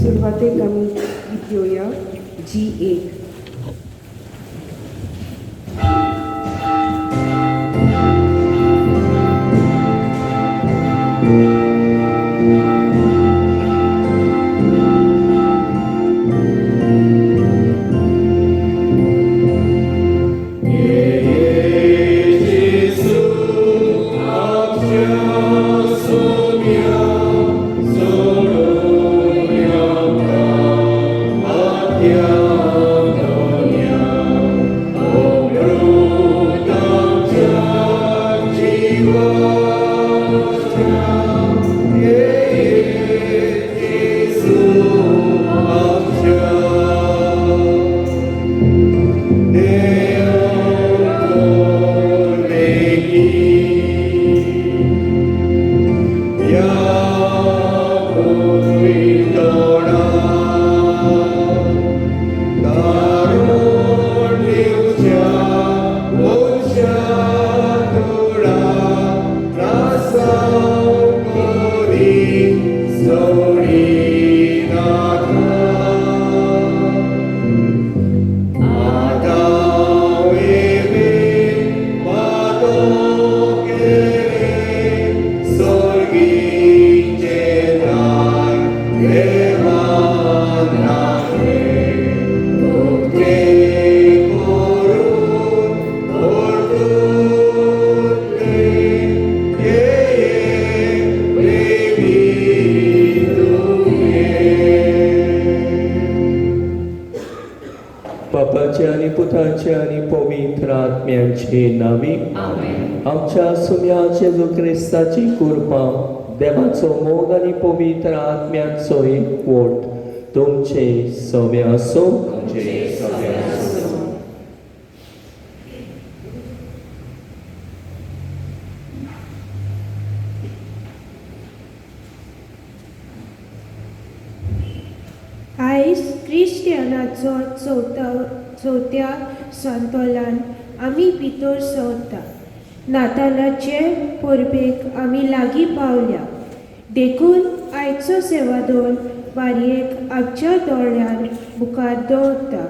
सुरवातेक आमी गीत घेवया जी 1. आमच्या सुम्या जेजू क्रिस्ताची कृपा, देवाचो मोग आनी पवित्र आत्म्याचो एकवट तुमचे सवे आसूं. आयज क्रिस्टियनाचो चवथ्या संतोलान आमी भितर सरता. नातालाचे परबेक आमी लागीं पावल्या, देखून आयचो सेवादोन बारयेक आमच्या दोळ्यान मुखार दवरता.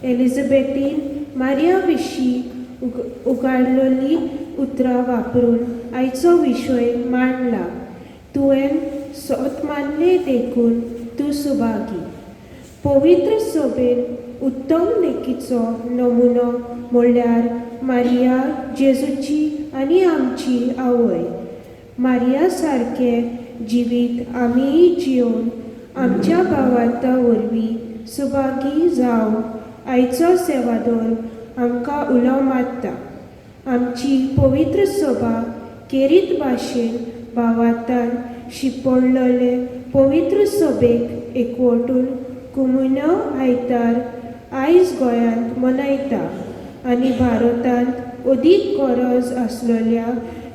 एलिझाबेथीन मारिया विशीं उगाळलेली उतरां वापरून आयचो विशय मांडला. तुवें सोत मानलें देखून तूं सुभागी. पवित्र सोबेन उत्तम देखीचो नमुनो म्हणल्यार मारिया जेजूची आनी आमची आवय. मारिया सारकें जिवीत आमीय जिवन आमच्या भावार्था वरवीं सुभागी जावंक आयचो सेवादोन आमकां उलो मारता. आमची पवित्र सभा केरीत भाशेन भावार्थान शिंपडलेले पवित्र सभेक एकवटून कुमुन्यो आयतार आयज गोंयांत मनयता आनी भारतांत अदीक गरज आसलेल्या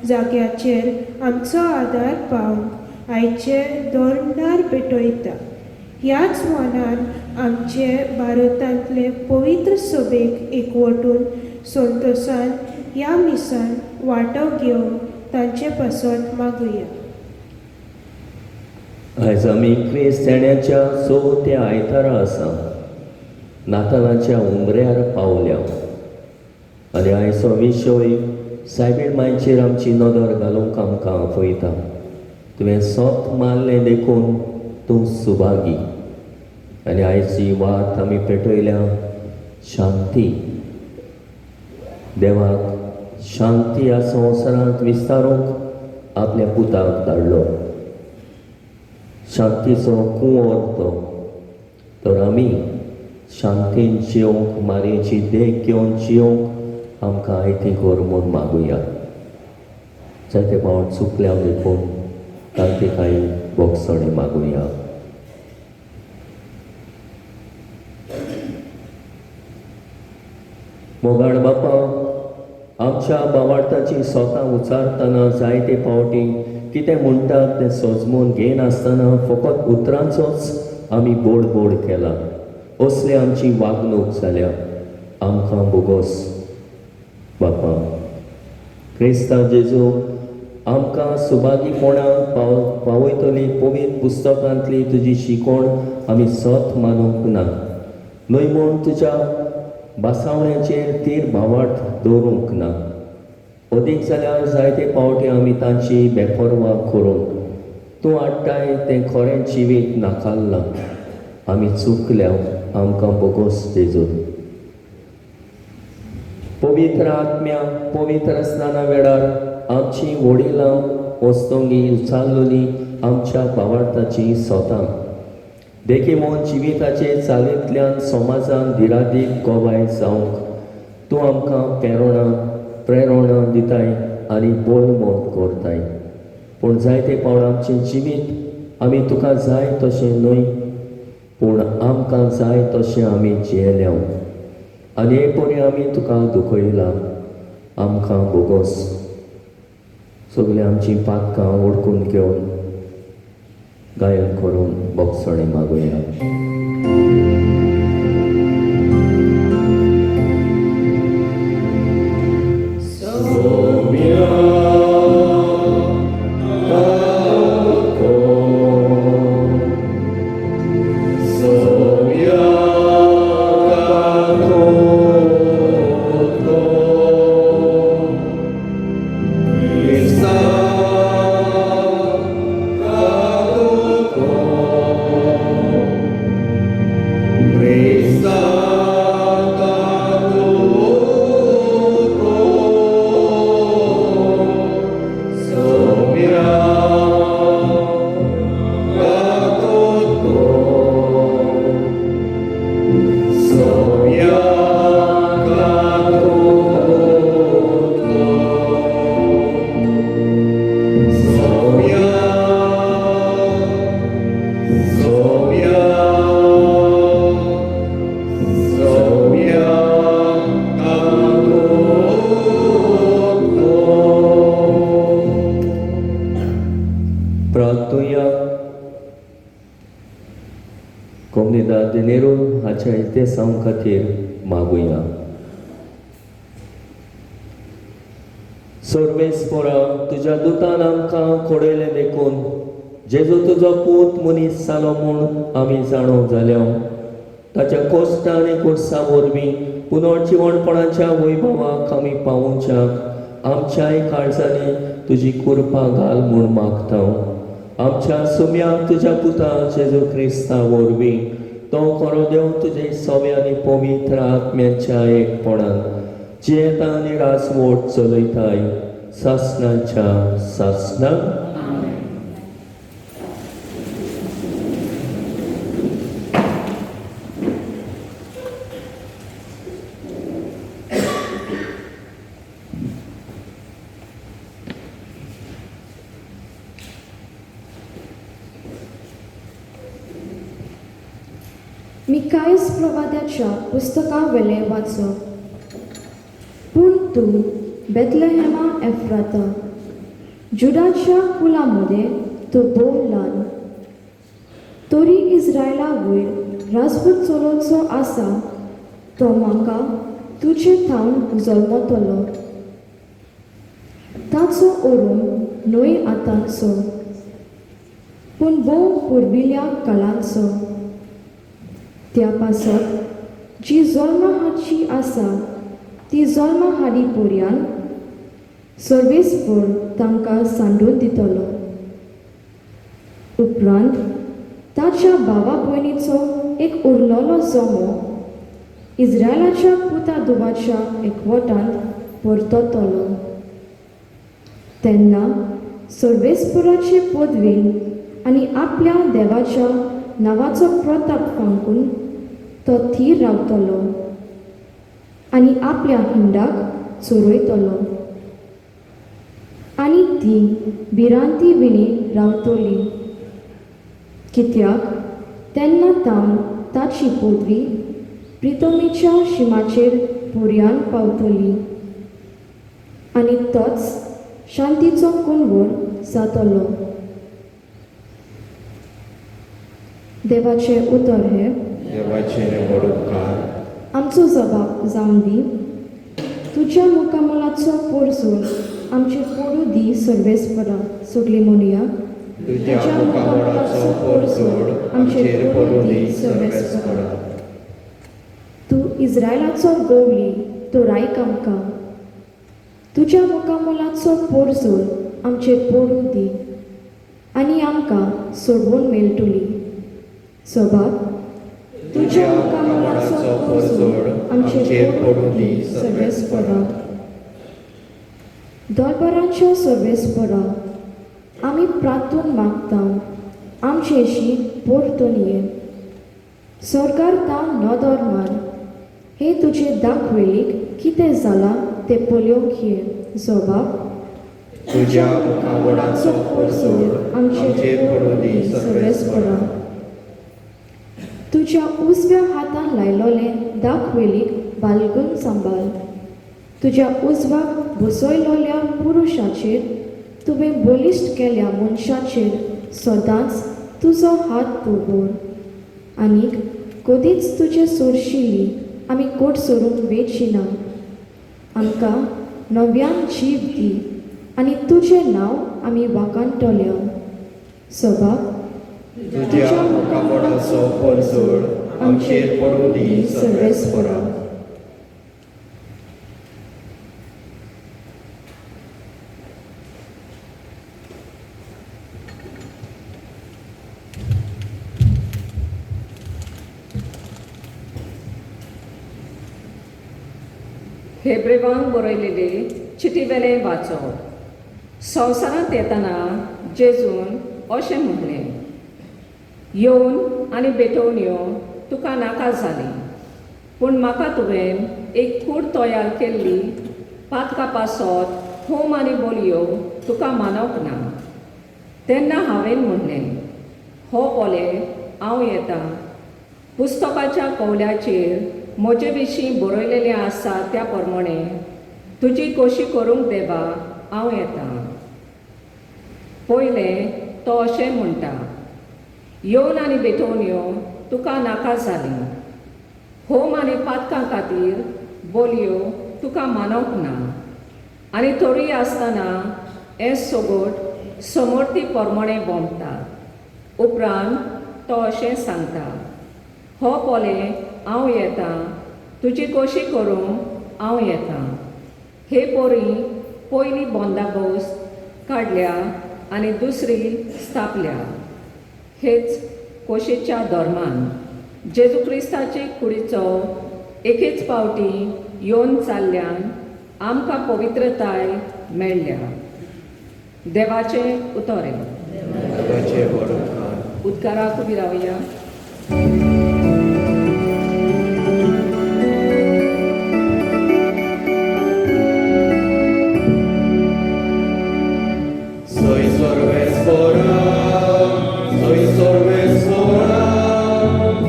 जाग्याचेर आमचो आदार पावंक आयचे दोरणार पेटयता. ह्याच मनान आमचे भारतांतले पवित्र सभेक एकवटून संतोसान ह्या मिसान वांटो घेवन तांचे पासत मागुया. आयज आमी क्रिस्तांवाच्या चवथ्या आयतारा आसा, नातालांच्या उमऱ्यार पावल्या आनी आयचो विशय सायबीण मांयचेर आमची नदर घालूंक आमकां आपयता. तुवें सोत मानलें देखून तूं सुभागी. आनी आयची वात आमी पेटयल्या शांती. देवाक शांती ह्या संवसारांत विस्तारूंक आपल्या पुताक धाडलो. शांतीचो कुंवर तो. तर आमी शांतीन जिवंक, मारयेची देख घेवन जिवंक आमकां आयती कर म्हूण मागुया. जायते फावट चुकल्या देखून तांचे बोगसणे मागुया. मोगाळ बापा, आमच्या बावार्थाची स्वता उचारतना जायते फावटी कितें म्हणटात तें सजमून घेयनासतना फकत उतरांचोच आमी बोड बोड केला. असली आमची वागणूक जाल्या. आमकां बोगोस बापा. क्रिस्तांव जेजू आमकां सुभागीपणाक पावयतली पवित्र पुस्तकांतली तुजी शिकवण आमी सत मानूंक ना, न्हय म्हूण तुज्या भासावण्याचेर तीर भावार्थ दवरूंक ना. अदीक जाल्यार जायते पावटी आमी तांची बेपर्वा करून तूं हाडटाय तें खरें जिवीत नाकारलां. आमी चुकल्या, आमकां बोगोस जेजू. पवित्र आत्म्या पवित्र स्नाना वेळार आमची वडिलां वस्तुंगी उचारलेली आमच्या भावार्थाची सोतां देखी म्हूण जिविताचे चालींतल्यान समाजान दिरादीक गोवाय जावंक तूं आमकां प्रेरणा दिताय आनी बोलमोत करताय. पूण जायते पावट आमचें जिवीत आमी तुका जाय तशें न्हय, पूण आमकां जाय तशें आमी जियेल्या आनी हे परी आमी तुका दुखयला. आमकां बोगोस. सगळीं आमचीं पातकां ओडकून घेवन गायन करून बोगसणी मागुया. इतिहासां खातीर मागुया. सर्वेस्परा तुज्या दुतान आमकां खोडयलें देखून जेजू तुजो पूत मनीस जालो म्हूण आमी जाणो जाल्या. ताच्या कोश्टा आनी कोर्सा वरवीं पुनर्जिवणपणाच्या वैभवाक आमी पावोवच्याक आमच्याय काळजांनी तुजी कृपा घाल म्हूण मागता. आमच्या सुम्याक तुज्या पुता जेजू क्रिस्ता वरवीं तो खरो देव तुजे सवे आनी पवित्र आत्म्याच्या एकपणान जियेता आनी राजवट चलयताय सासणाच्या सासणाक. मिकायस प्रवाद्याच्या पुस्तकावेलें वाचप. पूण तूं बेथलेहेमा एफ्राता, जुडाच्या कुला मदें तूं भोव ल्हान, तरी इस्रायला वयर राजपूत चलोवचो आसा तो म्हाका तुजे थावन जल्मतलो. ताचो ओरूम न्हय आतांचो, पूण भोव पुर्विल्ल्या काळांचो. त्या पासत जी जल्मा हाडची आसा ती जल्मा हाडी पर्यान सर्वेस्पर तांकां सांडून दितलो. उपरांत ताच्या भावा भयणीचो एक उरलेलो जमो इस्रायलाच्या पुता धुवाच्या एकवटांत परततलो. तेन्ना सर्वेस्पराचे पदवेन आनी आपल्या देवाच्या नांवाचो प्रताप फांकून तो थीर रावतलो आनी आपल्या हिंडाक चोरयतलो आनी ती भिरांती विणी रावतली. कित्याक तेन्ना तावन ताची पदवी प्रितमीच्या शिमाचेर पुर्यान पावतली आनी तोच शांतीचो कुंवर जातलो. देवाचें उतर हें. देवाचें व्हड उपकार. आमचो जबाब जावन दी. तुज्या मुखामळाचो पोरसून आमचेर पडूं दी सर्वेस्परा. सगळीं म्हणया. तुज्या मुखामळाचो परजळ आमचेर पडूं दी सर्वेस्परा. तूं इस्रायलाचो गवळी, तर आयक आमकां. तुज्या मुखामळाचो परजळ आमचेर पडूं दी आनी आमकां सोडवण मेळटली. सभाग. तुज्या मुखामळाचो परजळ आमचेर पडूं दी सर्वेस्परा. दरबारांच्या सर्वेस्परा, आमी प्रार्थून मागता, आमचेशी परतून ये. सरकार तावन नदर मार, हे तुजे दाखवेलीक कितें जालां तें पळोवंक ये. जबाब. तुज्या मुखामळाचो परजळ आमचेर पडूं दी सर्वेस्परा. तुज्या उजव्या हातान लायलोलें दाखवेलीक बालगून सांबाळ. तुज्या उजवाक बसयलोल्या पुरुशाचेर, तुवें बळिश्ट केल्या मनशाचेर सदांच तुजो हात दवर. आनीक कदीच तुजे सोरशिल्ली आमी कोट सोडूंक वेची ना. आमकां नव्यान जीव दी आनी तुजें नांव आमी वाखाणटल्या. सभाग. तुज्या मुखामळाचो परजळ आमचेर पडूं दी सर्वेस्परा. हेब्रेवांक बरयलेले चिटीवेलें वाचप. संवसारांत येतना जेजून अशें म्हणलें, येवन आनी भेटोवन यो तुका नाका जाली, पूण म्हाका तुवें एक कूड तयार केल्ली. पातका पासत होम आनी बोलयो तुका मानवंक ना. तेन्ना हांवें म्हणलें, हो पळय हांव येता, पुस्तकाच्या कवल्याचेर म्हजे विशीं बरयलेलें आसा त्या प्रमाणे तुजी कोशी करूंक देवा हांव येता. पयलें तो अशें म्हणटा, येवन आनी भेटोवन यो तुका नाका जाली, होम आनी पातकां खातीर बोलयो तुका मानवंक ना. आनी तरूय आसतना हें सगट समर्थी प्रमाणे बोंबता. उपरांत तो अशें सांगता, हो पळय हांव येता, तुजी कोशी करूंक हांव येता. हे पोरी पयली बंदाबोस्त काडल्या आनी दुसरी स्थापल्या. हेच कोशेच्या धर्मान जेजू क्रिस्ताचे कुडीचो एकेच पावटी येवन चालल्यान आमकां पवित्रताय मेळ्ळ्या. देवाचें उतर. देवाचें व्हड उपकार. उदकाराक उबी रावया. Soy sorvespora, soy sorvespora,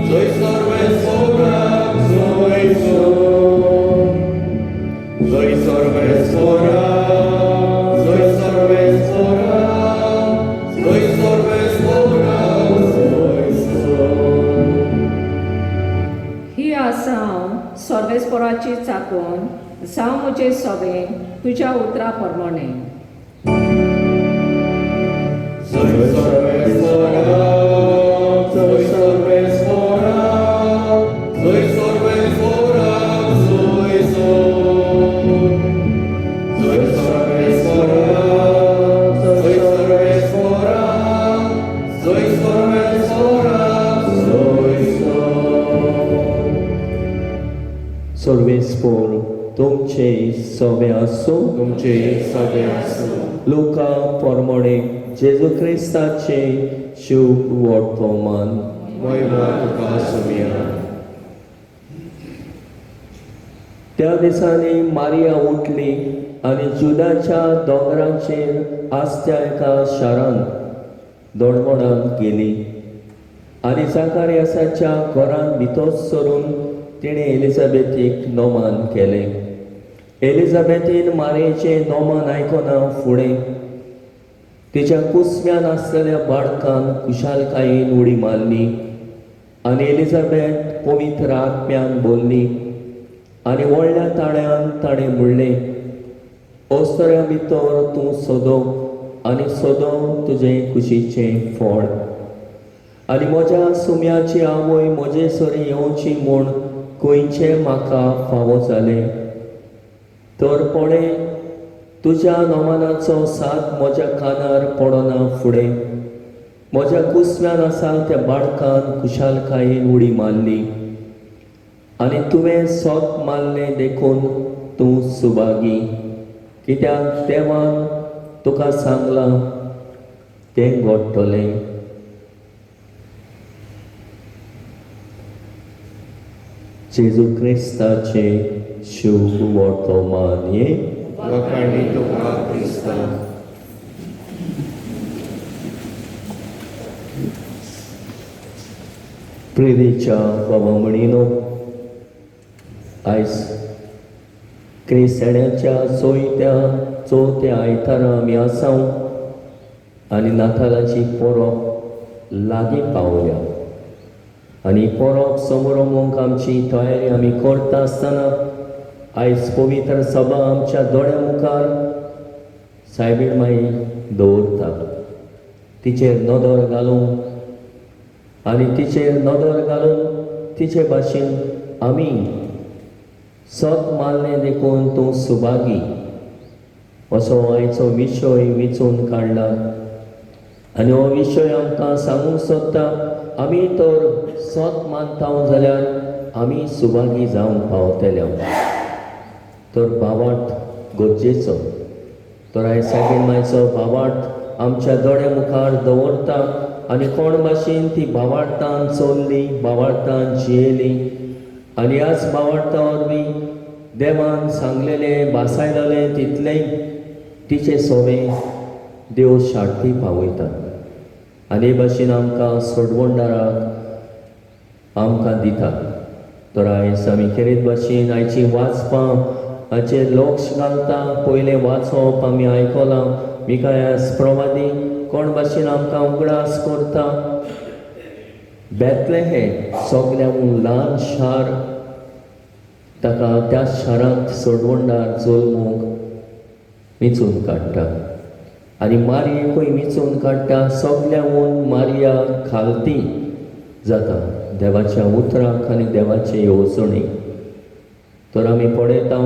soy sorvespora, soy soy. Soy sorvespora, soy sorvespora, soy sorvespora, soy soy. ही आसा हांव सर्वेस्पराची चाकोन, जावं म्हजें सगळें तुज्या उतरा प्रमाणें. Soy sorvespora, soy sorvespora, soy sorvespora, soy soy. Soy sorvespora, soy sorvespora, soy sorvespora, soy soy. सर्वेस्पोर तुमचे सवे आसूं. तुमचे सवे आसूं. लुका पोरमोणे जेजू क्रिस्ताचे शुभ वर्तमान. महिमा तुका सुमिया. त्या दिसांनी मारिया उठली आनी जुदाच्या दोंगराचेर आसत्या एका शारांत दोडगोणांत गेली आनी जाकारियासाच्या घरांत भितर सरून तिणें एलिझाबेथीक नोमान केलें. एलिझाबेथीन मारयेचें नोमान आयकना फुडें तिच्या कुसम्यान आसलेल्या बाळकान खुशालकायेन उडी मारली आनी एलिझाबेथ पवित्र आत्म्यान बोल्ली आनी व्हडल्या ताळ्यान ताणें म्हणलें, अस्तऱ्या भितर तूं सोदो आनी सोदो तुजें कुशीचें फळ. आनी म्हज्या सुम्याची आवय म्हजे सरी येवची म्हूण खंयचें म्हाका फावो जालें. तर पळय तुज्या नमनाचो साथ म्हज्या कानार पडना फुडें म्हज्या कुसव्यान आसा त्या बाळकान खुशालकायेन उडी मारली. आनी तुवें सोत मारलें देखून तूं सुभागी, कित्याक देवान तुका सांगलां तें घडटलें. जेजू क्रिस्ताचे शुभ वर्तमान. वाखाणी तुका क्रिस्ता. प्रेरीच्या बाबा म्हणिनो, आयज क्रिस्तांच्या चवथ्या आयतारा आमी आसा आनी नातालाची परब लागीं पावल्या. आनी परब समरोमूंक आमची तयारी आमी करता आसतना आयज पवित्र सभा आमच्या दोळ्या मुखार सायबीण माई दवरता. तिचेर नदर घालूंक आनी तिचेर नदर घालून तिचे भाशेन आमी सत मानलें देखून तूं सुभागी असो आयचो विशय विचून काडला. आनी हो विशय आमकां सांगूंक सोदता आमी तर सत मानता जाल्यार आमी सुभागी जावंक पावतले. तर भावार्थ गरजेचो. तर आयज सायबीण मायचो भावार्थ आमच्या दोळ्या मुखार दवरता आनी कोण भाशेन ती भावार्थान चल्ली, भावार्थान जियेली. आनी ह्याच भावार्था वरवीं देवान सांगलेलें भासायलेलें तितलेंय तिचें सोवें देव शार्ती पावयता. आनी हे भाशेन आमकां सोडवणदाराक आमकां दिता. तर आयज आमी खेरीत भाशेन आयची वाचपां हाचेर लक्ष घालता. पयलें वाचप आमी आयकलां मिकायास प्रवादी कोण भाशेन आमकां उगडास करता. बेतलेहेम सगळ्यांहून ल्हान शार, ताका त्या शारांत सोडवणदार जल्मूंक विंचून काडटा. आनी मारयेकूय विंचून काडटा. सगळ्यांहून मारिया खालती जाता देवाच्या उतराक आनी देवाचे येवजणेक. तर आमी पळयता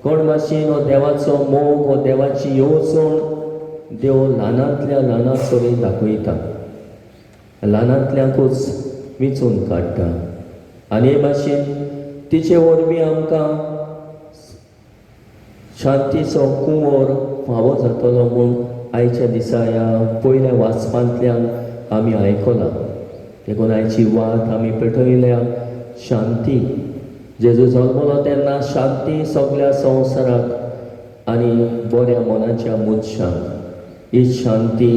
कोण भाशेन हो देवाचो मोग, हो देवाची येवजण देव ल्हानांतल्या ल्हाना सरी दाखयता, ल्हानांतल्याकूच विंचून काडटा. आनी हे भाशेन तिचे वरवीं आमकां शांतीचो कुंवर फावो जातलो म्हूण आयच्या दिसा ह्या पयल्या वाचपांतल्यान आमी आयकलां. देखून आयची वात आमी पेटयल्या शांती. जेजू जल्मलो तेन्ना शांती सगल्या संवसाराक आनी बऱ्या मनाच्या मनशांक ही शांती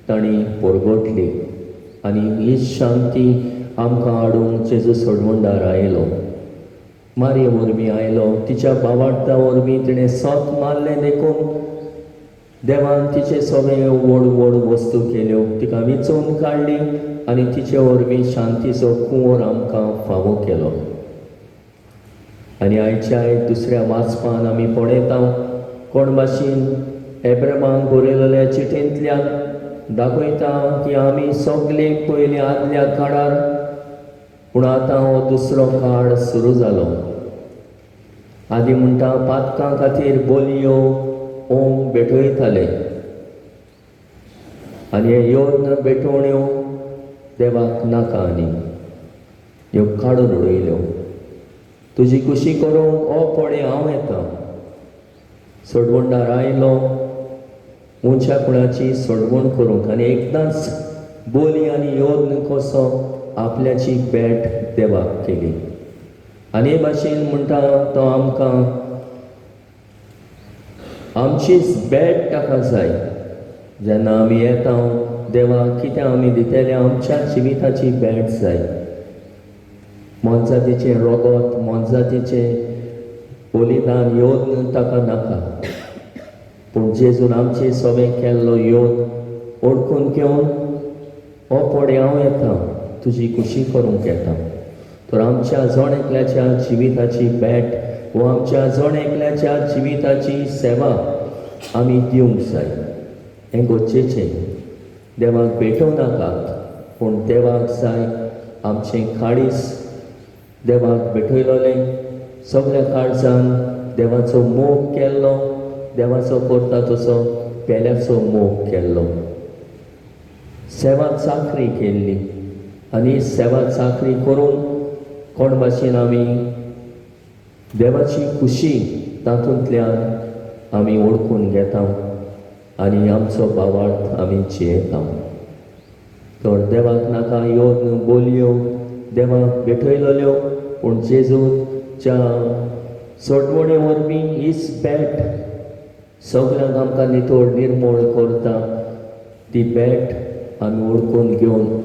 तांणी परगटली. आनी ही शांती आमकां हाडूंक जेजू सोडवणदार आयलो, मारये वरवीं आयलो. तिच्या भावार्था वरवीं तिणें सत मारलें देखून देवान तिचे सगळे व्हड व्हड वस्तू केल्यो, तिका विंचून काडली आनी तिचे वरवीं शांतीचो कुंवर आमकां फावो केलो. आनी आयच्या दुसऱ्या वाचपान आमी पळयता कोण भाशेन एब्रमाक बरयलेल्या चिटयेंतल्यान दाखयता की आमी सगळे पयलीं आदल्या काळार, पूण आतां हो दुसरो काळ सुरू जालो. आदी म्हणटा पातकां खातीर बोलयो ओम भेटयताले आनी हे योग्न भेटवण्यो देवाक नाका आनी ह्यो काडून उडयल्यो. तुजी खुशी करूंक ओ पळय हांव येता. सोडवणदार आयलो उंच्या कुळाची सोडवण करूंक आनी एकदांच बोली आनी योग्न कसो आपल्याची भेट देवाक केली. आनी हे भाशेन म्हणटा तो आमकां आमचीच भेट ताका जाय. जेन्ना आमी येता देवाक कितें आमी दितले, आमच्या जिविताची भेट जाय. मोनजातीचें रोगत, मोनजातीचें बलिदान येवन ताका नाका, पूण जेजून आमचे सगळें केल्लो येवन ओळखून घेवन हो पळय हांव येता तुजी खुशी करूंक येता. तर आमच्या जण एकल्याच्या जिविताची भेट वो आमच्या जण एकल्याच्या जिविताची सेवा आमी दिवंक जाय. हें गरजेचें. देवाक भेटोवं नाकात, पूण देवाक जाय आमचें काळीज देवाक भेटयलोलें, सगळ्या काळजान देवाचो मोग केल्लो, देवाचो करता तसो पेल्याचो मोग केल्लो, सेवा चाकरी केल्ली. आनी सेवा चाकरी करून कोण भाशेन आमी देवाची खुशी तातूंतल्यान आमी ओळखून घेता आनी आमचो भावार्थ आमी जियेता. तर देवाक नाका येवन बोलयो देवाक भेटयलोल्यो, पूण जेजूच्या सोडवणे वरवीं हीच भेट सगळ्यांक आमकां नितळ निर्मूळ करता. ती भेट आमी ओळखून घेवन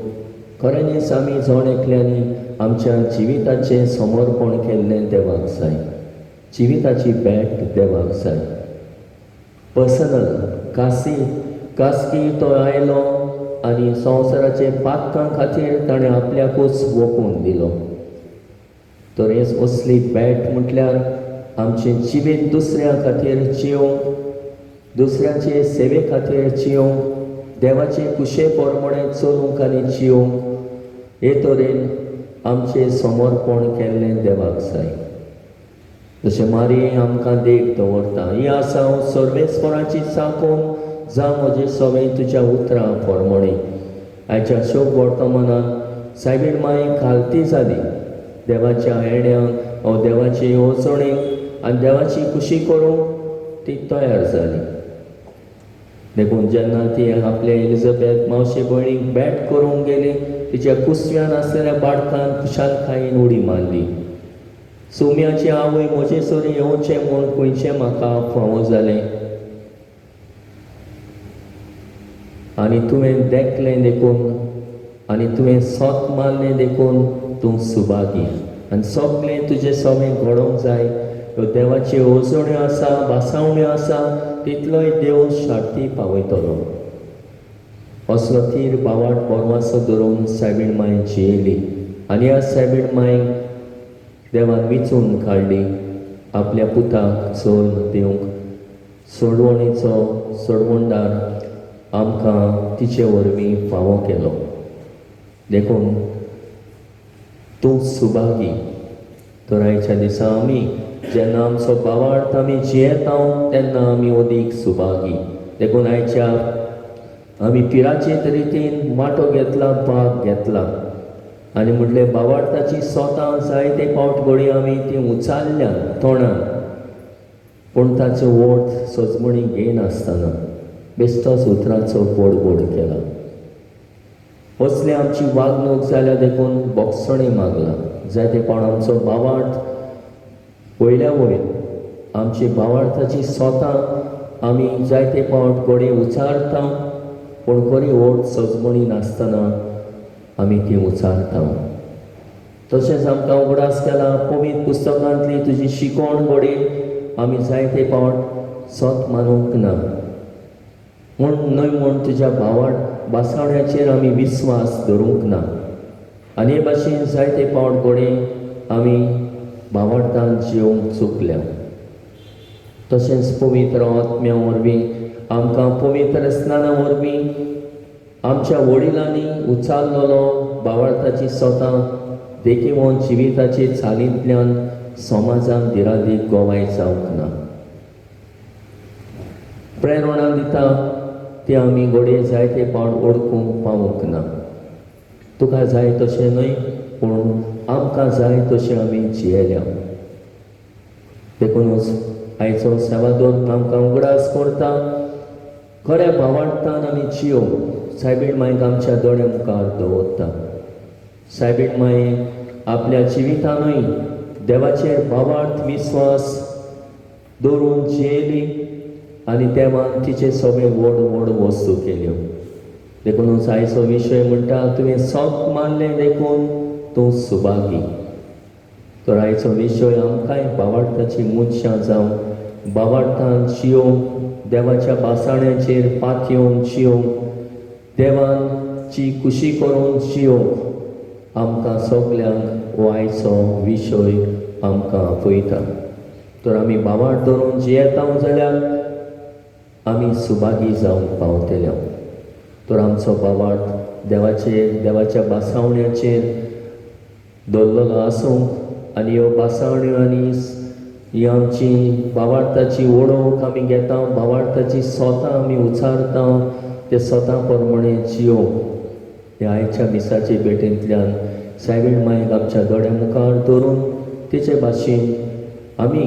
खऱ्यांनीच आमी जण एकल्यांनी आमच्या जिविताचें समर्पण केल्लें देवाक जाय. जिविताची भेट देवाक जाय. पर्सनल कासी कासकी तो आयलो आनी संवसाराचे पातकां खातीर ताणें आपल्याकूच वोपून दिलो. तर हेच असली भेट म्हटल्यार आमचें जिवीत दुसऱ्या खातीर जियोंक, दुसऱ्याचे सेवे खातीर जियोंक, देवाचे कुशे प्रमाणे चलूंक आनी जियोंक, हे तरेन आमचें समर्पण केल्लें देवाक जाय. जशें मारी आमकां देख दवरता, ही आसा हांव सर्वेस्पराची चाकून जा म्हजे सवें तुज्या उतरां प्रमाणे. आयच्या शोक वर्तमानान सायबीण माई खालती जाली देवाच्या येण्यांक वा देवाचे येवजणेक आनी देवाची खुशी करूंक ती तयार जाली. देखून जेन्ना ती आपल्या एलिझाबेथ मावशे भयणीक भेट करूंक गेली, तिच्या कुसव्यान आसलेल्या बाडकान खुशालकायेन उडी मारली. सोम्याची आवय म्हजे सरी येवचें म्हूण खंयचें म्हाका फावो जालें आनी तुवें देखलें देखून आनी तुवें सोत मारलें देखून तूं सुभागी आनी सगळें तुजें सगळें घडोवंक जाय. ह्यो देवाच्यो येवजण्यो आसा, भासावण्यो आसा, तितलोय देव शार्ती पावयतलो. असलो थीर बावाट बरवासो धरून सायबीण माय जियेली आनी ह्या सायबीण मायक देवान विचून काडली आपल्या पुताक चोल दिवंक. सोडवणेचो सोडवणदार आमकां तिचे वरवीं फावो केलो. देखून तूं सुभागी. तर आयच्या दिसा आमी जेन्ना आमचो भावार्थ आमी जियेता तेन्ना आमी अदीक सुभागी. देखून आयच्या आमी पिराचे रितीन वांटो घेतला, भाग घेतला आनी म्हटलें भावार्थाची सोतां जायते फावट घडये आमी ती उचारल्या तोंडान, पूण ताचो वोट सजमणी घेयनासतना बेश्टोच उतराचो बोडबोड केला. असली आमची वागणूक जाल्या देखून बोगसणी मागला. जायते फावट आमचो भावार्थ वयल्या वयर आमची भावार्थाची सोतां आमी जायते फावट घडये उचारता, पूण खरी ओट सजमणी नासतना आमी ती उचारता. तशेंच आमकां उगडास केला पवित्र पुस्तकांतली तुजी शिकवण घडये आमी जायते फावट सत मानूंक ना, म्हूण न्हय म्हूण तुज्या भावार्थ भासावण्याचेर आमी विस्वास धरूंक ना. आनी हे भाशेन जायते फावट घडये आमी भावार्थान जिवंक चुकल्या. तशेंच पवित्र आत्म्या वरवीं आमकां पवित्र स्नाना वरवीं आमच्या वडिलांनी उचारलेलो भावार्थाची सोतां देखीवन जिविताचे चालींतल्यान समाजान दिरादीक गोवाय जावंक ना. प्रेरणा दिता ती आमी घडये जायते फावट ओळखूंक पावूंक ना. तुका जाय तशें न्हय, पूण आमकां जाय तशें आमी जियेल्या. देखूनच आयचो सेवादोर आमकां उगडास करता खऱ्या भावार्थान आमी जियोवंक सायबीण मायक आमच्या दोळ्या मुखार दवरता. सायबीण माय आपल्या जिवितानूय देवाचेर भावार्थ विस्वास दवरून जियेली आनी देवान तिचे सगळे व्हड व्हड वस्तू केल्यो. देखूनच आयचो विशय म्हणटा तुवें सत मानलें देखून तूं सुभागी. तर आयचो विशय आमकांय भावार्थाची मनशां जावं, भावार्थान जियोवंक, देवाच्या भासाण्याचेर पातयेवन जियोवंक, देवाची खुशी करून जियोवंक आमकां सगल्यांक हो आयचो विशय आमकां आपयता. तर आमी भावार्थ धरून जियेता जाल्यार आमी सुभागी जावंक पावतले. तर आमचो भावार्थ देवाचेर, देवाच्या भासावण्याचेर दवरलेलो आसूंक आनी ह्यो भासावण्यो आनी ही आमची भावार्थाची ओळख आमी घेता, भावार्थाची स्वता आमी उचारता, ते स्वता प्रमाणे जियोवंक ह्या आयच्या मिसाचे भेटेंतल्यान सायबीण मायक आमच्या दोळ्या मुखार धरून तिचे भाशेन आमी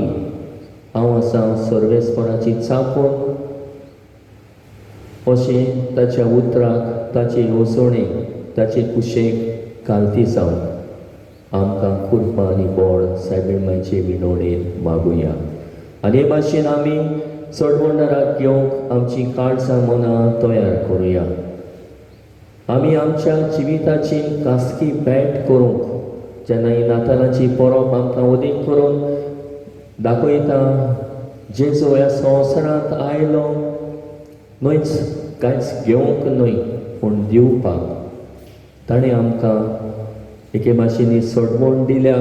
हांव आसा सर्वेस्पराची चापून अशें ताच्या उतराक, ताचे येवजणेक, ताचे कुशेक घालती जावन आमकां कृपा आनी बळ सायबीण मायचे विनवणेन मागुया. आनी हे भाशेन आमी चडवणदाराक घेवंक आमची काळजां मनां तयार करुया. आमी आमच्या जिविताची खासगी भेट करूंक जेन्ना ही नातालांची परब आमकां अदीक करून दाखयता, जेजू ह्या संवसारांत आयलो न्हयच कांयच घेवंक न्हय पूण दिवपाक. ताणें आमकां एके भाशेन सोडवण दिल्या,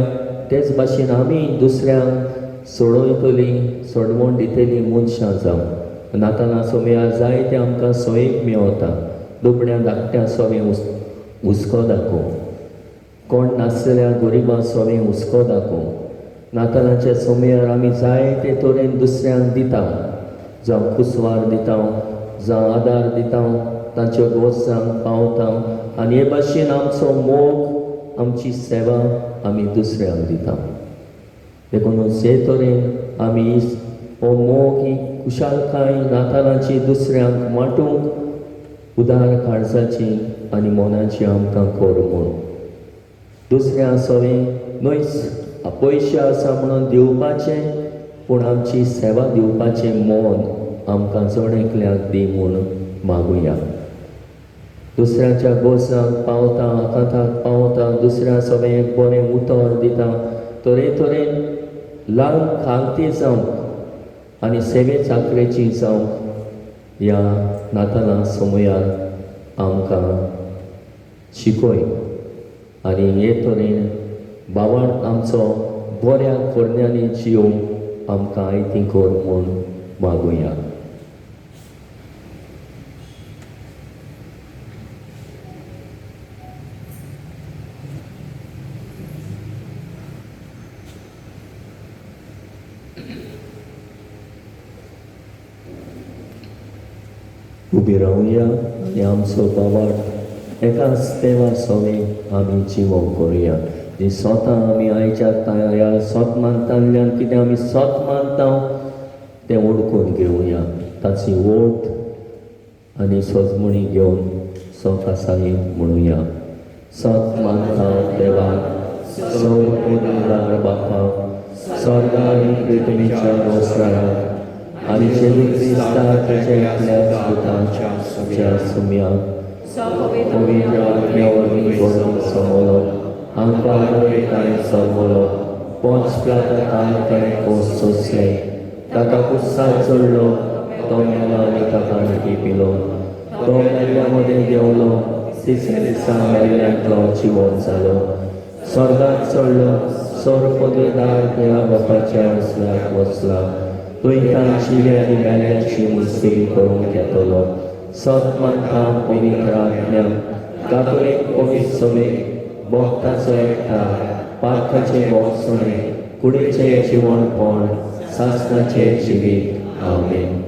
तेच भाशेन आमी दुसऱ्यांक सोडयतलीं, सोडवण दितलीं मनशां जावं. नातालां सोमया जाय तें आमकां सोयीक मेवता. दुबण्या धाकट्या सोवें हुस्को दाखोवं, कोण नासलेल्या गरिबां सोवें हुस्को दाखोवं. नातालांच्या सोमयार आमी जाय ते तरेन दुसऱ्यांक दिता, जावं कुसवार दिता, जावं आदार दिता, तांच्या गरजांक पावता आनी हे भाशेन आमचो मोग, आमची सेवा आमी दुसऱ्यांक दिता. देखून जे तरेन आमी हो मोग, ही खुशालकाय नातालांची दुसऱ्यांक वांटूंक उदार काळजाची आनी मनाची आमकां कर म्हूण दुसऱ्या सवें न्हयच पयशे आसा म्हणून दिवपाचें, पूण आमची सेवा दिवपाचें मन आमकां जण एकल्याक दी म्हूण मागुया. दुसऱ्याच्या गरजांक पावता, आकांताक पावता, दुसऱ्या सवें एक बरें उतर दिता, तरेतरेन ल्हान खालती जावंक आनी सेवे चाकरेची जावंक ह्या नातालां समयार आमकां शिकय. आनी हे तरेन भावार्थ आमचो बऱ्या करण्यांनी जियोवंक आमकां आयती कर म्हूण मागुया. उबी रावया आनी आमचो भावार्थ एकाच देवा सवें आमी जिवो करुया. जी स्वता आमी आयच्या ह्या सोत मानतांतल्यान कितें आमी सोत मानता तें ओळखून घेवया. ताची ओट आनी सजमणी घेवन सवकासायेन म्हणुया. सोत मानता देवाक, सर्व बापा, स्वर्गा आनी पृथ्वीच्या रोसराक आनी जेजू क्रिस्ता ताच्या एकल्याच पुताच्या सुम्याक पवित्र आत्म्या वरवीं घडोवन समलो, आमकां ताणें समलो, पोंच प्लाता ताणें कोस सोंसले, ताका कुस्सार चडलो, तो मेलो आनी ताका लिपिलो, तो मेल्ल्या मदें देंवलो, तिसऱ्या दिसा मेल्ल्यांतलो जिवोन जालो, स्वर्गांत चडलो, सर्व पदवेदार देवा बापाच्या वसल्याक वसला, थंय तांची आनी मेल्ल्याची मुस्ती करूंक येतलो. सत मानता पवित्र आत्म्या, कातोलीक पवित्र समेक, भक्ताचो एकठार, पार्थाचें भोगसणें, कुडीचें जिवणपण, सासणाचें जिवीत. आमेन.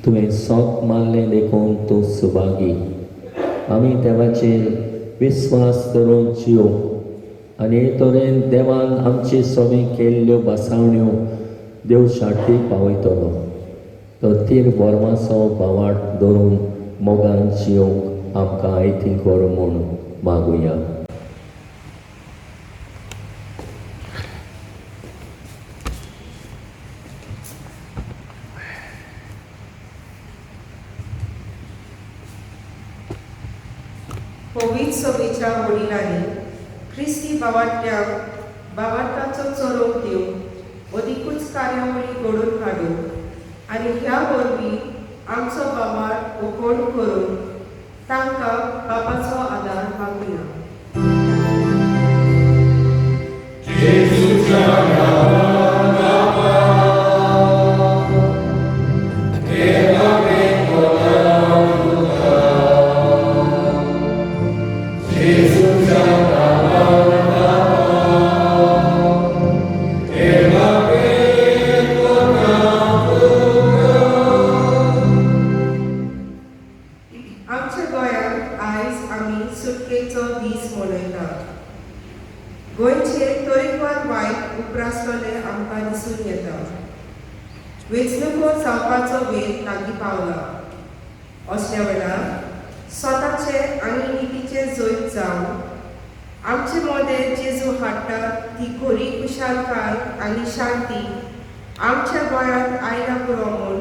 तुवें सोत मानलें देखून तूं सुभागी. आमी देवाचेर विस्वास धरून जियोवंक आनी हे तरेन देवान आमचे सवें केल्ल्यो भासावण्यो देव शार्टीक पावयतलो. तर तीर बोरमाचो भावार्थ धरून मोगान जियोवंक आमकां आयती कर म्हूण मागुया. पवित्र सभेच्या वडिलांनी क्रिस्ती भावार्थ्यांक भावार्थाचो चरोव दिवन अदिकूच कार्यावळी घडोवन हाडून आनी ह्या वरवीं आमचो भावार्थ उकोण करून तांकां बापाचो आदार मागुया. येवपाचो वेळ लागीं पावला. असल्या वेळार स्वताचे आनी नितीचे जैत जावन आमचे मदें जेजू हाडटा ती खरी खुशालकाय आनी शांती आमच्या गोंयांत आयला पुरो म्हूण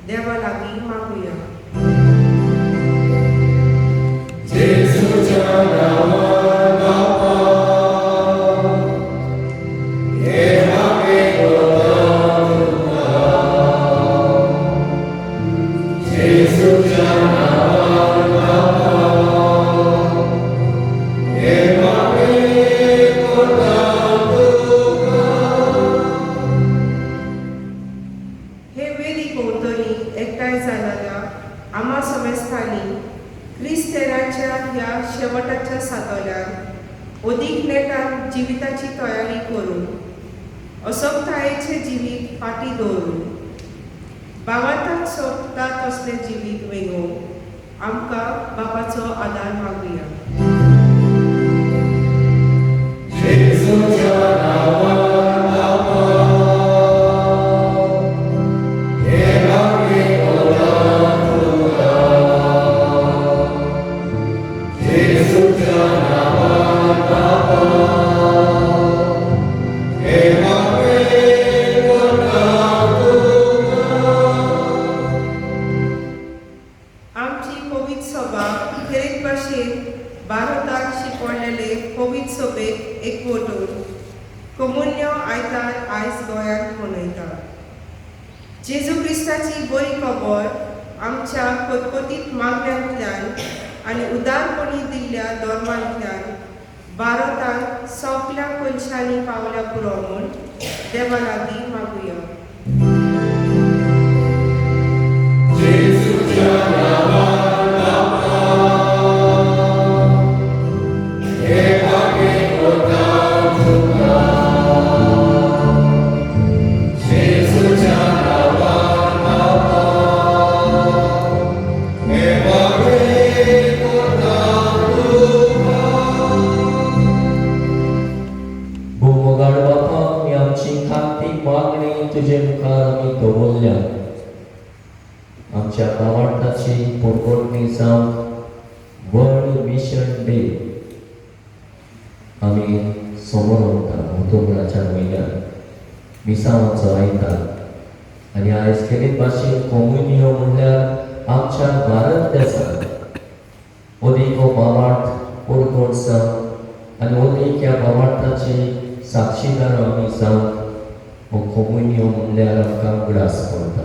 देवा लागीं मागुया. जेजूच्या नांवान बापा, हे मागे करता तुका. जेजूच्या नांवान बापा, हे मागे करता तुका. हे वेदी भोंवतणी एकठांय जाल्ल्या आमा समेस्तांनी क्रिस्तेराच्या ह्या शेवटाच्या सातोल्यान अदीक नेटान जिविताची तयारी करून असक्तायेचें जिवीत फाटीं दवरून बाबांताक सोबता तसलें जिवीत वेंगोवंक आमकां बाबाचो आदार मागुया. जेजूच्या नांवान बापा, हे मागे करता तुका. जेजूच्या नांवान बापा, हे मागे करता तुका. आमची पवित्र सभा खेरीत भाशेन भारताक शिकवलेले पवित्र सभेक एकवटून कोमुन्य आयतार आयज गोंयांत मनयता. जेजू क्रिस्ताची बरी खबर आमच्या खतखतीत मागण्यांतल्यान आनी उदारपणी दिल्ल्या धर्मांतल्यान भारतांत सगल्या कोनशांनी पावल्या पुरो म्हूण देवा लागीं मागुया. जेजूच्या नांवान बापा, हे मागे करता तुका. जेजूच्या नांवान बापा, हे मागे करता तुका. भोमोगाड बापा, आमी आमची खाती मागणी तुजे मुखार आमी दवरल्या. आमच्या भावार्थाची पोटपोटणी जावन वर्ल्ड मिशन डे आमी समोर वता ऑक्टोबराच्या म्हयन्यात मिसांवाचो आयतार. आनी आयज खेरीत भाशेन कोमुनियो म्हणल्यार आमच्या भारत देसांत अदीक हो भावार्थ पोरकोट जावन आनी अदीक ह्या भावार्थाची साक्षीदार आमी जावन हो कोमुनियो म्हणल्यार आमकां उगडास पडटा.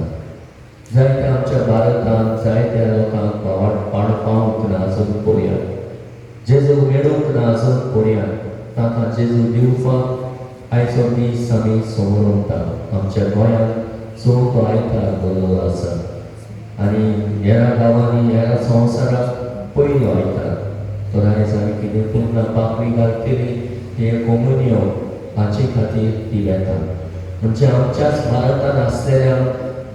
जायत्या आमच्या भारतांत जायत्या लोकांक भावार्थ पाड पावूंक ना अजून पर्यंत, जेजू मेळूंक ना अजून पर्यंत, तांकां जेजू दिवपाक आयचो दीस आमी समोर वता. आमच्या गोंयांत चवथो आयतार बरोबर आसा आनी हेरा गांवांनी हेरा संवसाराक पयलो आयतार. तर आयज आमी कितें पुन्ना पाकळी घालतली ते कोमुनियो हाचे खातीर ती वेता. म्हणजे आमच्याच भारतांत आसलेल्या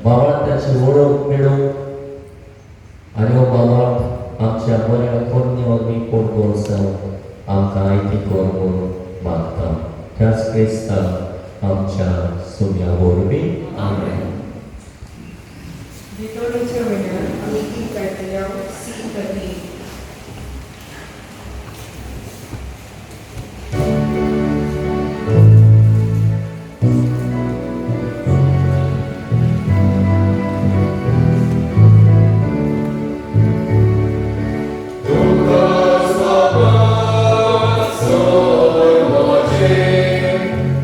भावार्थाची वळख मेळोवंक आनी हो भावार्थ आमच्या बऱ्या कोन्नी वरवीं पोटगोड जावन आमकां आयती कर म्हूण मागता. त्याच क्रिस्ताक आमच्या सुम्या वरवीं. आमेन. भितोडेच्या वेळार आमी गीत गायतले सी 30. तुका बाबा सोय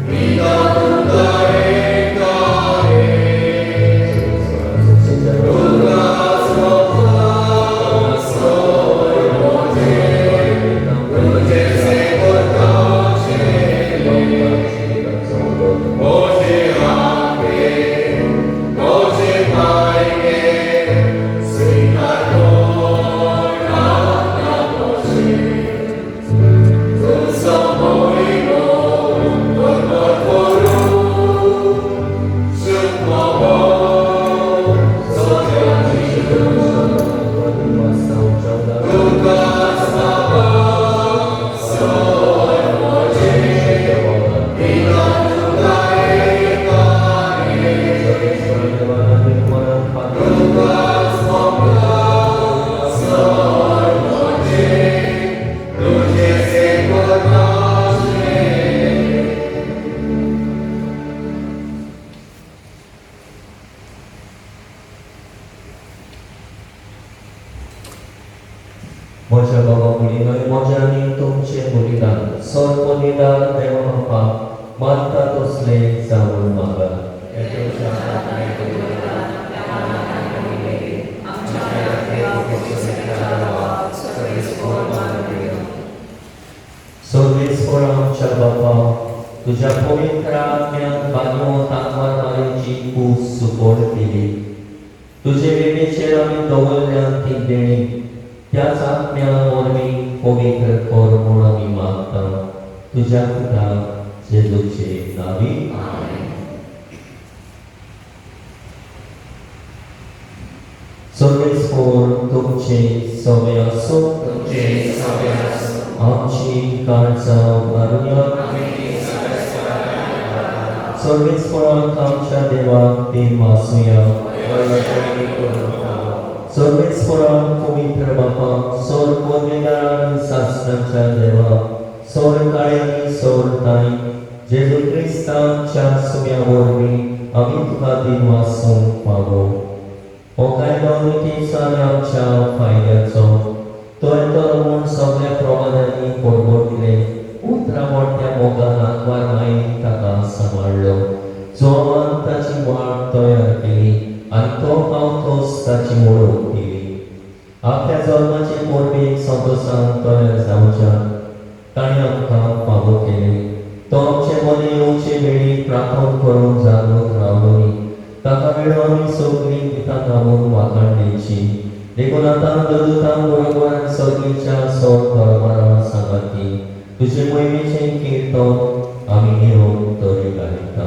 पिता तुका एकारे. तुका बाबा सोय म्हज्या बाबा मुली म्हज्या आनी तुमचे बलिदान सर्व देवा बापा मानता तसले जावन मागा. सर्वेस्पर आमच्या बापा तुझ्या पवित्र आत्म्यान बांयो तांगवार मारेची कूस सुकोड केली. तुझे वेवेचेर आमी दवरल्यान ती देणी त्याच आत्म्या वरवीं पवित्र कर म्हूण आमी मागता तुझ्या पुता जेजूचे नांवी. सर्वेस्पर तुमचे सवे आसूं. आमची काळजां उबारुया. सर्वेस्पराक आमच्या देवाक देव आसुया. सर्वेस्पराक पवित्र बापा सोर पदवेदार सासणाच्या देवा सोर काळ्यांनी सोर ताई जेजू क्रिस्ताच्या सुम्या वरवीं आमी तुका देव आसूंक पावो. हो कायदो नितीचो आनी आमच्या फायद्याचो तो येतलो म्हूण सगळ्या प्रमाणांनी परगटले उतरां मोठ्या मोगान आंकवार मायेन ताका सांबाळ्ळो. जोमान ताची वाट तयार केली आनी तो पावतोच ताची वळख दिली. आपल्या जल्माचे परबेक संतोशान तयार जावच्या ताणें आमकां फावो केलें. तो आमचे मदें येवचे वेळी प्रार्थना करून जागृत रावलो न्ही. ताका मेळून आमी सगळीं गितां गावन वाखाणलेची. देखून आतां ददुतां बरोबर आनी सगळीच्या सोड दरबारा सांगाती तुजे मोहिमेचें कीर्तन आमी निरोप तरी घालता.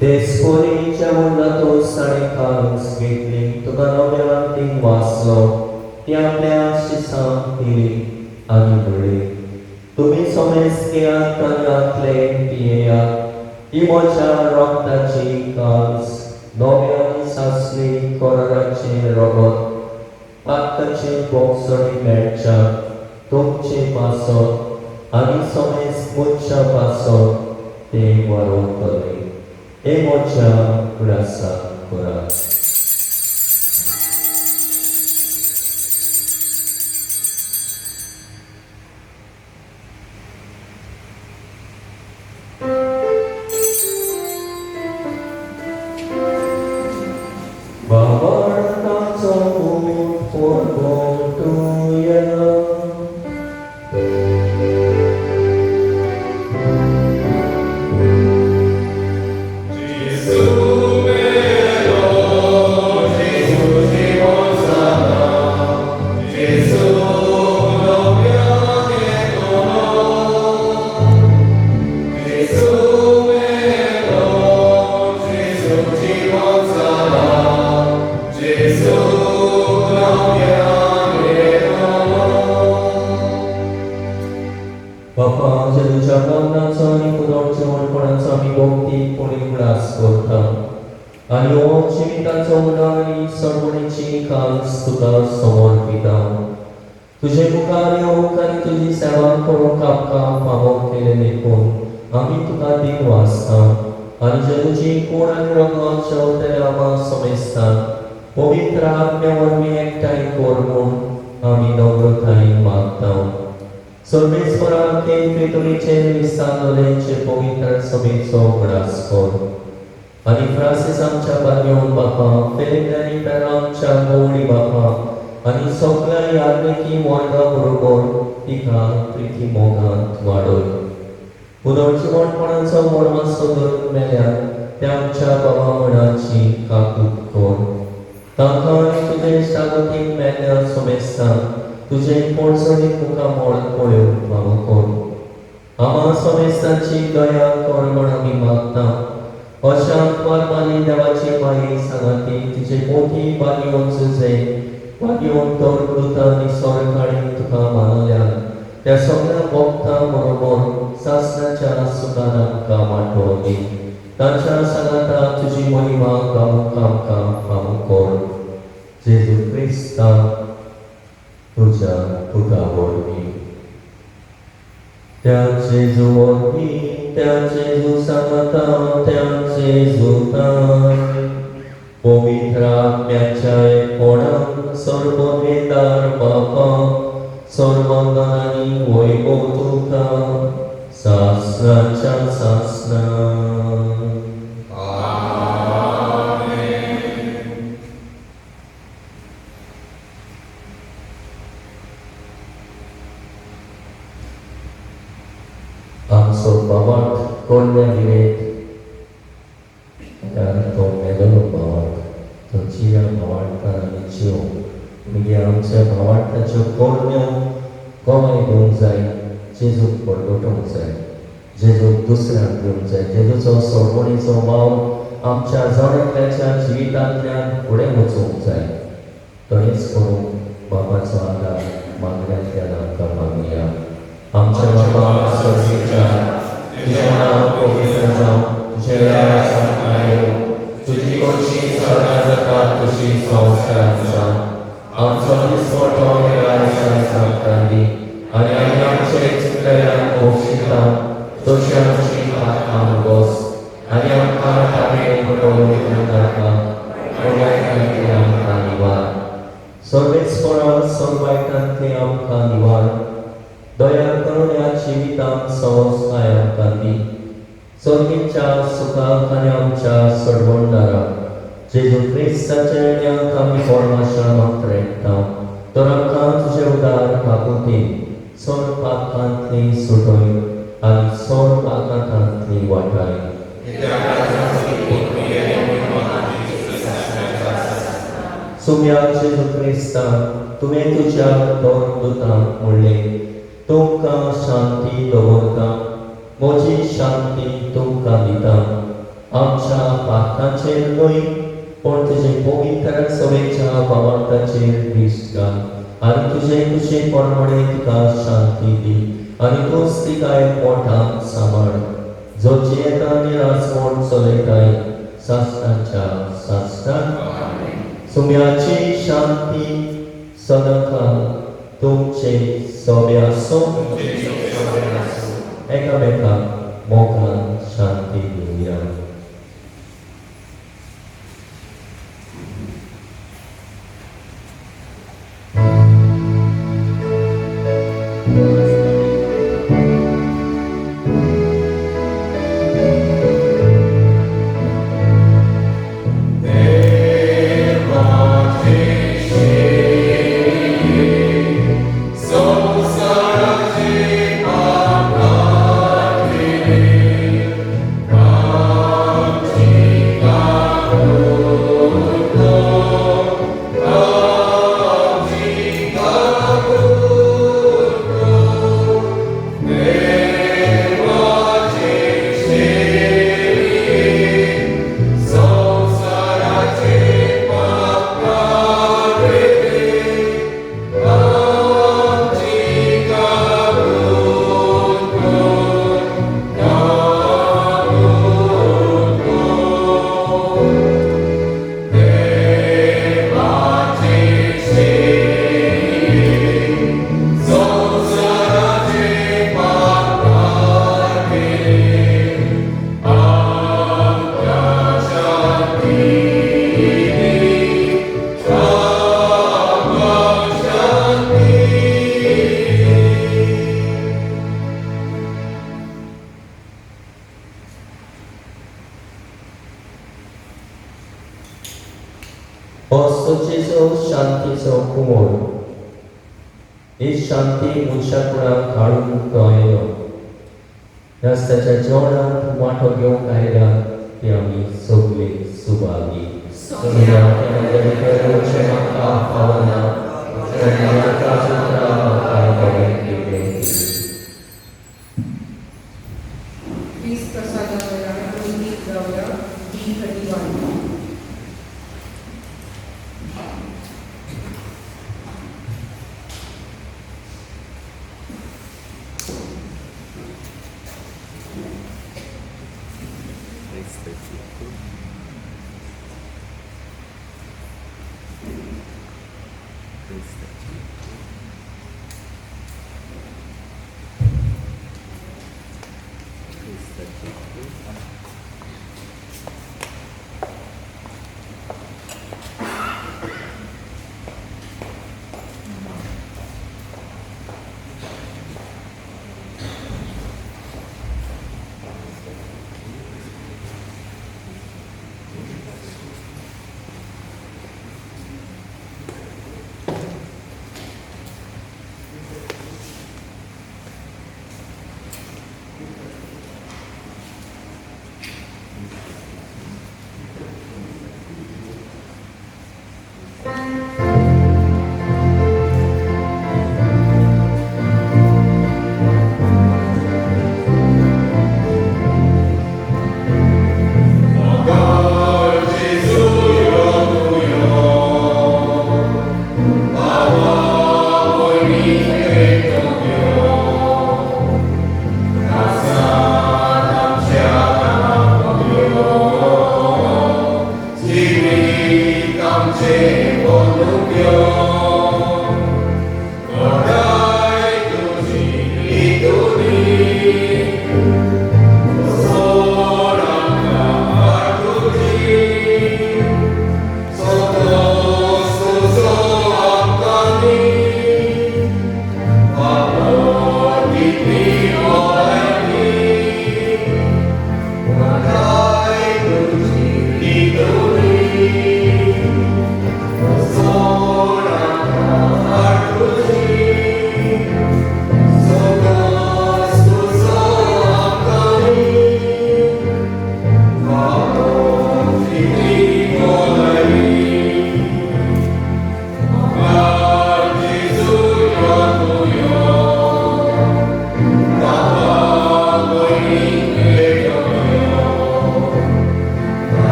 तेस्पोरीच्या मुंडातोस ताणें कालूच घेतली. तुका नव्यान तीन वाचलो ती आपल्या शिसांक दिली आनी म्हणली तुमी समेस्त घेयात आनी आतले पियेयात. ही म्हज्या रक्ताची कांस नव्यान सासली कराराचें रगत पातकाचे बोगसणी मेळच्या तुमचे पासत आनी समेस्त मनशां पासत तें वारोवतलें. हे म्हज्या उडासाक करात. Gesù me lo तुज्या मरणाचो आनी पुनर्जिवणपणाचो आमी भक्तीपणी उगडास करता आनी हो जिविताचो उदार आनी सरवणेची खास तुका समर्पिता. तुजे मुखार येवंक आनी तुजी सेवा करूंक आमकां फावो केलें देखून आमी तुका दिनवासता आनी जेजूची कूड आनी रगत शेवतेल्या आमा समेस्ता पवित्र आत्म्या वरवीं एकठांय कर म्हूण आमी नम्रतायेन मागता. सर्वेस्पराके प्रितुरीचेर विस्तारलेचे पवित्र सभेचो उगडास कर आनी फ्रांसीस आमच्या बालयोन बापा, फिलीप आनी पेरो आमच्या गवळी बापा आनी सगळ्या याज्ञिकी वर्गा बरोबर तिका प्रिती मोगांत वाडय. पुनर्जिवणपणाचो मोडमासो धरून मेल्यार त्या आमच्या बाबा मणाची काकूत कर. तांकां आनी तुजे इश्टागतीन मेल्ल्या समेस्तांक तुजें पोटसणीत मुखामळ पळोवंक फावो कर. आमा समेस्तांची दया कर म्हूण आमी मागता. अशा आंकवार देवाची माई सांगाती तुजे मोठी बालयोन सुजे बालयोन तर दुतां आनी सोरकाणी तुका मानल्यान त्या सगळ्या भक्तां बरोबर सासणाच्या सुखान आमकां वांटो दी. तांच्या सांगाता तुजी महिमा गावंक आमकां फावो कर. जेजू क्रिस्ता तुज्या पुता वरवीं. त्या जेजू वरवीं, त्या जेजू सांगाता, त्या जेजूतान पवित्र आत्म्याच्या एकपणान सर्ववेदार बापा सर्वंगानी वैभव तुका सासणाच्या सासणा. आमचो बाबाक कोणल्या विरेत आनी तो मेलोलो बाबाक तो जिया भावार्थान आनी जियो मागीर आमच्या भावार्थाच्यो कोरण्यो गोवाय दिवंक जाय, जेजूक परगटोवंक जाय, जेजूक दुसऱ्यांक दिवंक जाय. जेजूचो सोडवणीचो वावर आमच्या जण एकल्याच्या जिवितांतल्यान फुडें वचूंक जाय. तणेच करून बाबाचो आदार मागण्यांतल्यान आमकां मागुया. आमच्या बाबा सर्गेच्या, तुजें नांव पवित्र जावं, तुजें राज आमकां येवं, तुजी खोशी स्वर्गांत जाता तशी संवसारांत जावं. आमचो दिसवटो ह्या दिसांत आमकां दी आनी आमी आमचे चुकलेल्यांक भोगशिता तशी आमची पातकां भोगस आनी आमकां ताणें पडोवन नाका, पूण वायटांतलें आमकां निवार. सर्वेस्परा सर्वायटांतलें आमकां निवार. दया करून ह्या जिवितांत सवस्काय आमकां दी. सर्गीच्या सुखाक आनी आमच्या सडवणदारा जेजू क्रिस्ताच्या येण्याक आमी परमाशाक रेट्टा तर आमकां तुजे उदार काकुतीन सोड पातकांतली सुटय आनी सोड पातकांतली वाटाय. सुम्या जेजू क्रिस्ता, तुवें तुज्या दोन दुतांक म्हणलें, तुमकां शांती दवरता, म्हजी शांती तुमकां दिता. आमच्या पातकांचेर न्हय पूण तुजे पवित्र सभेच्या भावार्थाचेर दिश्ट घाल आनी तुजे कुशे प्रमाणे तिका शांती दी आनी तूंच तिका एकमोठान सांबाळ, जो जियेता आनी राजवट चलयताय सासणाच्या सासणाक. सुम्याची शांती सदांकाल तुमचे सोबे आसूं. एकामेकांक मोगान शांती दिवया. Samsara jiva क्रिस्ताचो कुंवर ही शांती मनशा कुणाक हाडून तो आयलो. ह्याच ताच्या जेवणांत वांटो घेवंक आयल्या ती आमी सगळी सुभागी. म्हाका फावना. क्रिस्त प्रसादा वेळार आमी गीत गावया D31. X 32. X 32.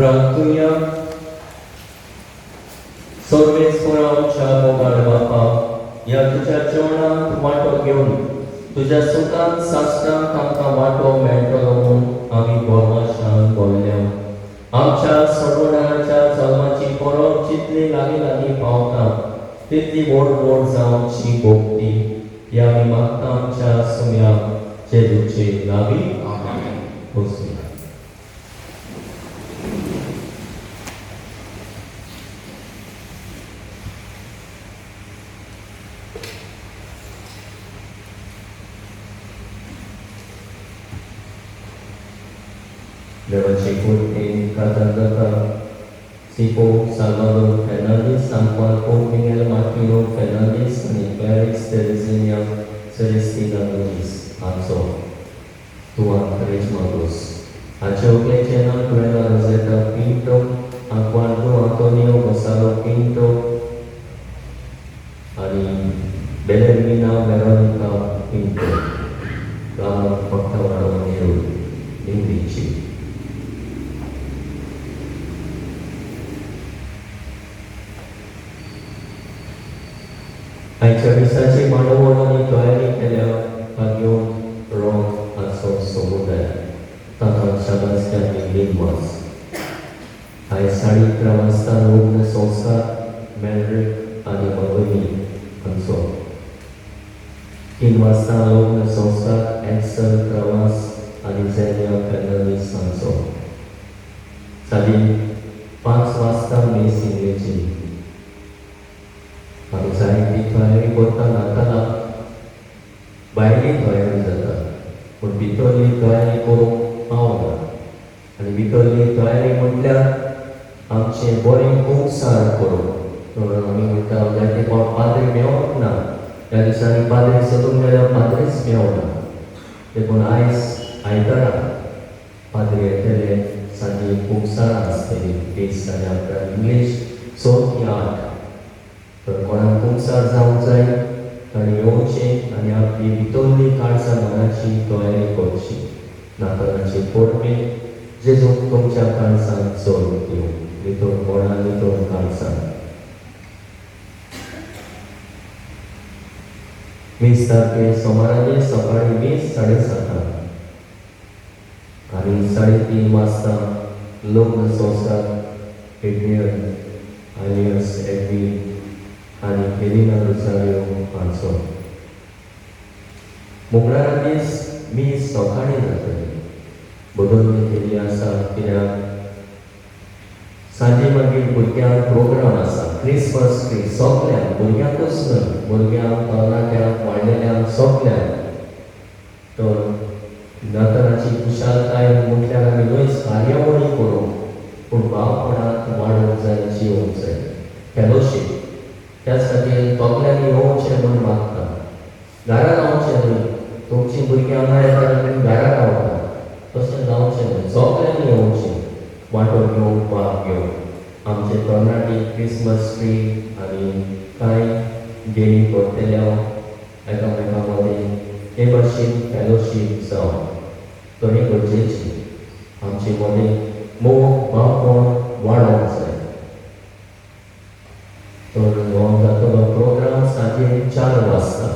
प्रार्थुया. सर्वेस्पर आमच्या मोगाळ बापा, ह्या तुज्या जेवणांत वांटो घेवन तुज्या सुखांत सासणाक आमकां वांटो मेळटलो म्हूण आमी भरवशान बोल्ल्या. आमच्या सोडवणाच्या जल्माची परब जितली लागीं लागीं पावता तितली व्हड व्हड जावची भोगती ह्या आमी मागता आमच्या सुम्या जेजूचे नावी. वचुया. देवाची कृपेन काजार जाता सिपो साल्वादोर फेर्नांडीस, सांकवाल कोमिंगेल मार्टिनो फेर्नांडीस आनी क्लॅरिस तेरेझिनिया सेलेस्टिना नुनीस हांचो तुवान करेज मागोस. हाचे वकलेचें नांव तुवेला रोजेटा पिंटो, आंकवान आंतोनियो गोसालो पिंटो आनी बेलेर्मिना वेरोनिका पिंटो, गांव भक्तवाडो नेरूल निमरीची. आयच्या दिसाची मांडवण आनी तयारी केल्या तागेवन रोग हाचो समुदाय ताका शाबासकी आनी लिंगवास. आयज 11:30 वाजता लग्न संस्कार मॅड्रीक आनी मगनी हांचो. 3 वाजता लग्न संस्कार एक्सल प्रवास आनी झेनिया फेर्नांडीस हांचो. 5:30 वाजता मीस इंग्लेजी. आमी जायती तयारी करता नातालाक, भायली तयारी जाता पूण भितरली तयारी करूंक पावना. आनी भितरली तयारी म्हटल्यार आमचें बरें कुमसार करूंक. तर आमी म्हणटा जायते फावट पाद्री मेवोंक ना, त्या दिसांनी पाद्री सोदूंक गेल्यार पाद्रीच मेवना. देखून आयज आयतारा पाद्री येतले, सांजे कुमसारां आसतली 20 11:30 इंग्लीश 6 ते 8. तर कोणाक कुमसार जावंक जाय ताणें येवचें आनी आपली भितरली काळजा मनाची तयारी करची. नातालाचे परबेक जेजूक तुमच्या काळजांत चड दिवं, भितर मना भितर काळजांत. 20 तारखे सोमारा सकाळीं 20 7:30 आनी 3:30 वाजता लग्न संस्कार एड्रियन आलियस एडवी आनी हेलिना रोजारियो हांचो. मंगळारा दीस मीस सकाळीं जातली. बदलणी केल्ली आसा कित्याक सांजे मागीर भुरग्यांक प्रोग्राम आसा क्रिसमस ट्री सगल्यांक, भुरग्यांकूच न्हय, भुरग्यांक, तरणाट्यांक, वाडलेल्यांक सगल्यांक. तर नातालाची खुशालकाय म्हटल्यार आमी न्हयच कार्यावळी करूंक, पूण भावपणांत वाडोवंक जाय, जियोवंक जाय फेलोशीप. त्याच खातीर तोकल्यांनी येवचें म्हूण मागता. घरा रावचें न्हय, तुमचीं भुरगीं हांगा येतात आनी घरा रावता तशें जावचें न्हय. सगल्यांनी येवचें, वांटो घेवंक, भाग घेवंक. आमचे तरणाटी क्रिसमस ट्री आनी कांय गेमी करतल्या एकामेका मदीं हे भाशेन फेलोशीप जावं तरी गरजेची. आमचे मदीं मोग भावपण वाडोवंक जाय. तर हो जातलो प्रोग्राम सांजे 4 वाजता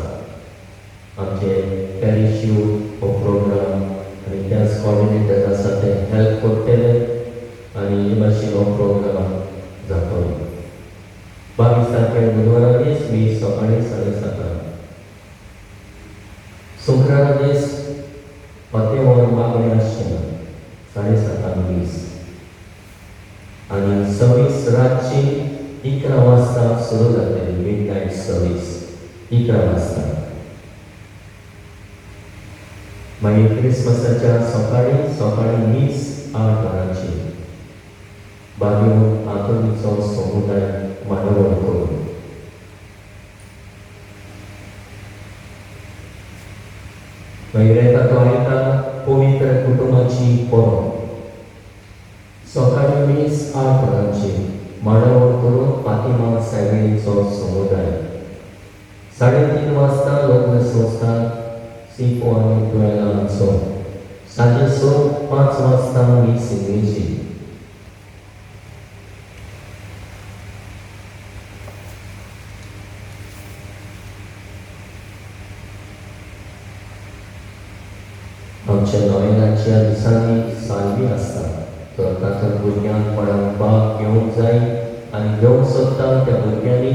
आमचे पॅरिश यूथ हो प्रोग्राम आनी त्याच कॉर्डिनेटर आसा ते हेल्प करतले आनी हे भाशेन हो प्रोग्राम जातलो. 22 तारखे बुधवारा दीस मीस सकाळीं 7:30. शुक्रारा दीस फातेवर मागणें आसचें ना, 7:30 मीस. आनी 26 रातची 11 वाजता सुरू जातली मिड नायट सर्वीस 11 वाजता. मागीर क्रिसमसाच्या सकाळीं सकाळीं मीस 8 वरांचेर बागेव आंतोनीचो समुदाय मांडवण करून. मागीर येता तो आयतार पवित्र कुटुंबाची परब सकाळीं मीस 8 वरांचेर मांडवण करून फातिमा सायबिणीचो समुदाय. 3:30 वाजता लग्न संस्कार सिफो आनी तुवेला हांचो. सांजे 5 वाजता मीस इंग्लिशी. आमच्या नोवेनाच्या दिसांनी सालवी आसता, तर तातूंत भुरग्यांक कोणाक भाग घेवंक जाय आनी घेवंक सोदता त्या भुरग्यांनी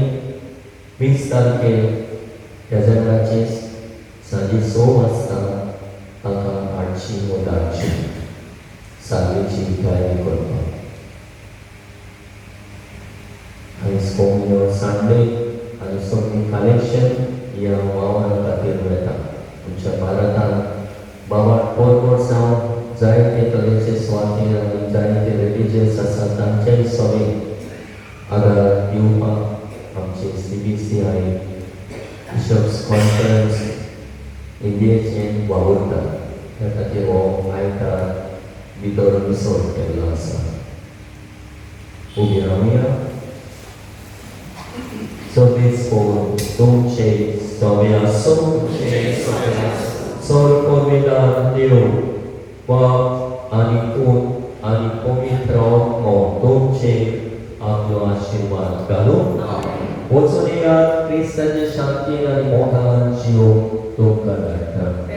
20 तारखेर देजेंब्राचे सांजे 6 वाजता तांकां हाडची वो धाडची सालवेची तयारी करपाक. आनी कोमिनो सांडे आनी सोमी कलेक्शन ह्या वावरा खातीर वता. आमच्या भारतांत बाबा पोरपोर जावन जायते तरेचे स्वातीर आनी जायते रिलिजियस आसा तांचेय सगळे आदार दिवपाक आमचे CBCI bishops conference इंडियेचे वावुरता. त्या खातीर हो आयतार भितर मिसळ केल्लो आसा. उबी रावया. सदीस पळोवन तुमचे सवे आसूं. चड कोविदान देव बाप आनी पूत आनी पवित्र आत्मो तुमचे आपलो आशिर्वाद घालूं. वचून येयात, क्रिस्ताचे शांतीन आनी मोगान जीव तुमकां धाडटा.